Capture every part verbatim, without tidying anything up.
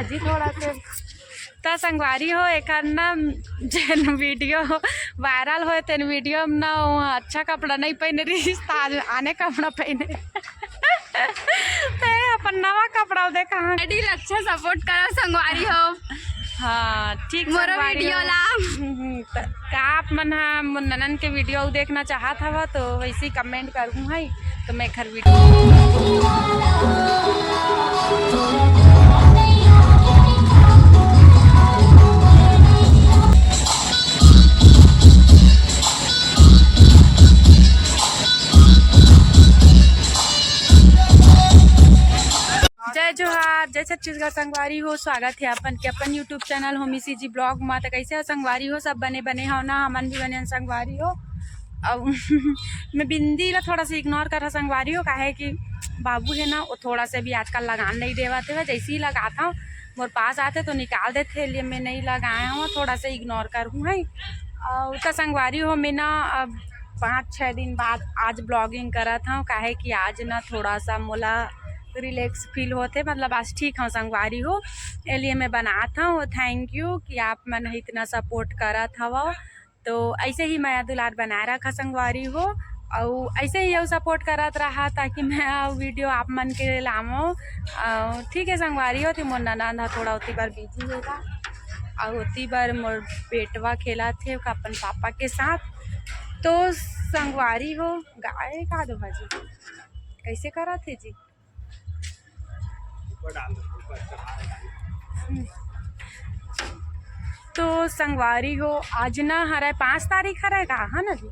जी थोड़ा से। त संगवारी हो, एकर ना जेन वीडियो वायरल होय, तेन वीडियो में ना वो अच्छा कपड़ा नहीं पहने रहिस, त आज आने कपड़ा पहने। ते अपन नवा कपड़ा देखा। हाँ। आईडी ला अच्छा सपोर्ट करा संगवारी हो। हाँ, ठीक मोरो संगवारी वीडियो हो। ला। हम्म, हम्म, त का आप मन हा मोर ननन के वीडियो देखना चाहत हवा तो वैसे ही कमेंट करहूँ है, तो मैं एखर वीडियो। जय जोहार, जय छत्तीसगढ़ संगवारी हो, स्वागत है अपन के अपन YouTube channel Homi CG blog मा। त कैसे हो संगवारी हो, सब बने बने हो ना? हमन भी बने हन संगवारी हो। अब मैं बिंदी ला थोड़ा सा इग्नोर करा संगवारी हो, काहे कि बाबू है ना, वो थोड़ा सा भी आजकल लगान नहीं देवत है, जैसे ही लगाता हूँ मोर पास आथे तो निकाल देथे, लिए मैं नहीं लगाया हूँ, थोड़ा सा इग्नोर करहूँ है। और त संगवारी हो, मैं ना अब पाँच छः दिन बाद आज ब्लॉगिंग करत हूँ, काहे कि आज ना थोड़ा सा मोला रिलैक्स फील होथे, मतलब आज ठीक हूँ संगवारी हो, ए लिए मैं बनात हूँ। थैंक यू कि आप मन इतना सपोर्ट करत हवो। तो ऐसे ही मया दुलार बनाए रखा संगवारी हो, अउ ऐसे ही अउ सपोर्ट करत रहा, ताकि मैं अउ वीडियो आप मन के लामो। अउ ठीक है संगवारी हो, ते मोर ननद ह थोड़ा ओती बर बिजी हेगा, अउ ओती बर मोर बेटवा खेलत हे अपन पापा के साथ। तो संगवारी हो, गाय का दो भाजी कैसे करत हे जी? ऊपर डाल दो, ऊपर चढ़ा दो। तो संगवारी हो, आज ना हरे पाँच तारीख हरे का, है ना जी?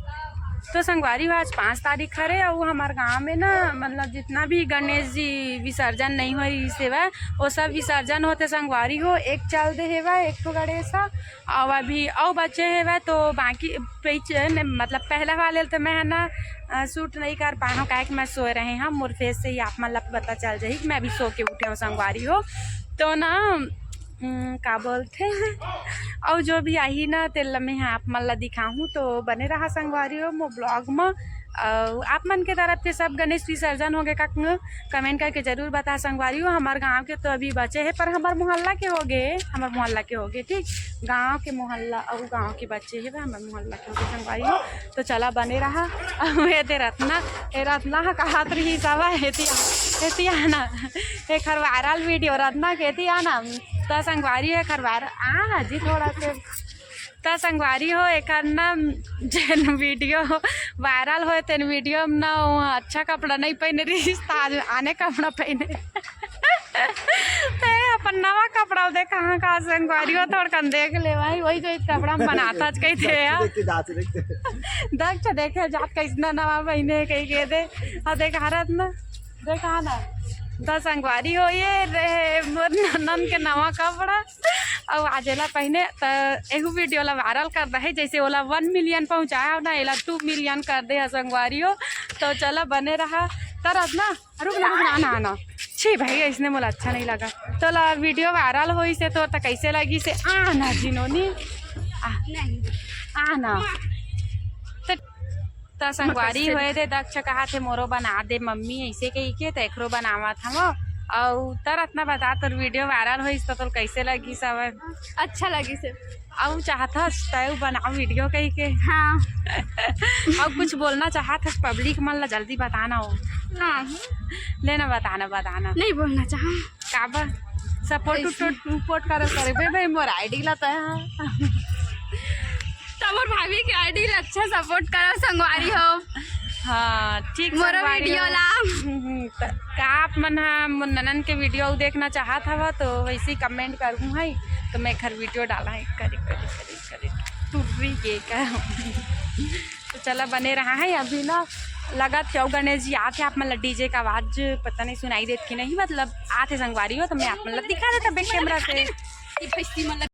तो संगवारी हो, आज पाँच तारीख हरे, अउ हमार गांव में ना, मतलब जितना भी गणेश जी विसर्जन नहीं हो रही सेवा, वो सब विसर्जन होथे संगवारी हो। एक चल दे हेवा, एक ठो गणेश हा, अउ अभी अउ बचे हेवा, तो बाकी पीछे ने, मतलब पहला वाले तो मैं है ना, अ, शूट नहीं कर पाए हूँ, काहे कि मैं सोए रहे हूँ। मोर फेस से ही आप मन ला पता चल जाही कि मैं अभी सो के उठे हूँ संगवारी हो। तो ना, उम, का बोलथे, अउ जो भी आही ना, तेला मैं आप मन ला दिखाहूँ, तो बने रहा संगवारी हो मोर ब्लॉग में। अउ आप मन के तरफ के सब गणेश विसर्जन हो गए का, कमेंट करके जरूर बता संगवारी हो। हमार गांव के तो अभी बचे है, पर हमार मोहल्ला के हो गए, हमार मोहल्ला के हो गए, ठीक, गांव के मोहल्ला अउ गांव के बचे है, हमार मोहल्ला के हो गए संगवारी हो। तो चला बने रहा। अब ये दे रत्ना, ए रत्ना ह कहत रही सब, हेती आ, हेती आ ना, एखर वायरल वीडियो रत्ना के हेती आ ना, तो संगवारी हो एखर वायरल, आ ना जी थोड़ा से। त संगवारी हो, एकर ना जेन वीडियो वायरल होय, तेन वीडियो में ना वो अच्छा कपड़ा नहीं पहने रहिस, त आज आने कपड़ा पहने। ते अपन नवा कपड़ा दे, कहाँ कहाँ संगवारी हो, थोड़ कन देख ले भाई, वही जो इस कपड़ा में बनाता आज कहीं थे यार। देखते, जात देखते। देख तो देखे जात कैसना नवा पहने कहीं के दे, और देख हरत ना, देखा ना, त संगवारी हो ये रे मोर ननन के नवा कपड़ा। अउ आज एला पहिने त एहू वीडियो ला वायरल कर दे हे, जैसे ओला वन मिलियन पहुँचाया ना, एला टू मिलियन कर दे हे संगवारी हो। तो चला बने रहा, तरस ना, रुक ना, रुक ना, आना, आना। छी भाई, इसने मोला अच्छा नहीं लगा। तो ला वीडियो वायरल होई से तो, त कैसे लगी से आना जिनोनी, आ, नहीं। आना। तो त संगवारी होए दे, दक्ष कहा थे मोरो बना दे मम्मी, ऐसे कही के त एकरो बनावत हम। अउ तर अतना बता, तोर वीडियो वायरल होइस त तोर कैसे लगिस हवय? अच्छा लगिस हे। अउ चाहत हस तैं बनाओ वीडियो कही के? हाँ। अउ कुछ बोलना चाहत हस पब्लिक मन ला? जल्दी बताना हो। हाँ। लेना, बताना, बताना। नहीं बोलना चाहूँ। काबर? सपोर्ट ऐसे। उपोर्ट, उपोर्ट करे, करे बे भाई, मोर आईडी ला तैं। त मोर भाभी के आईडी ला अच्छा सपोर्ट करो संगवारी हो। हाँ, ठीक मोरो संगवारी वीडियो हो। ला। हम्म, हम्म, त का आप मन हा मोर ननन के वीडियो देखना चाहत हवा तो वैसे ही कमेंट करहूँ है, तो मैं एखर वीडियो डाला है। करे, करे, करे, करे। टूरी के का। तो चला बने रहा है, अभी ना लगत हे अउ गणेश जी आथे, आप मन ला डीजे का आवाज पता नहीं सुनाई देत कि नहीं, मतलब आथे संगवारी हो, तो मैं आप मन ला दिखा देता बैक कैमरा से।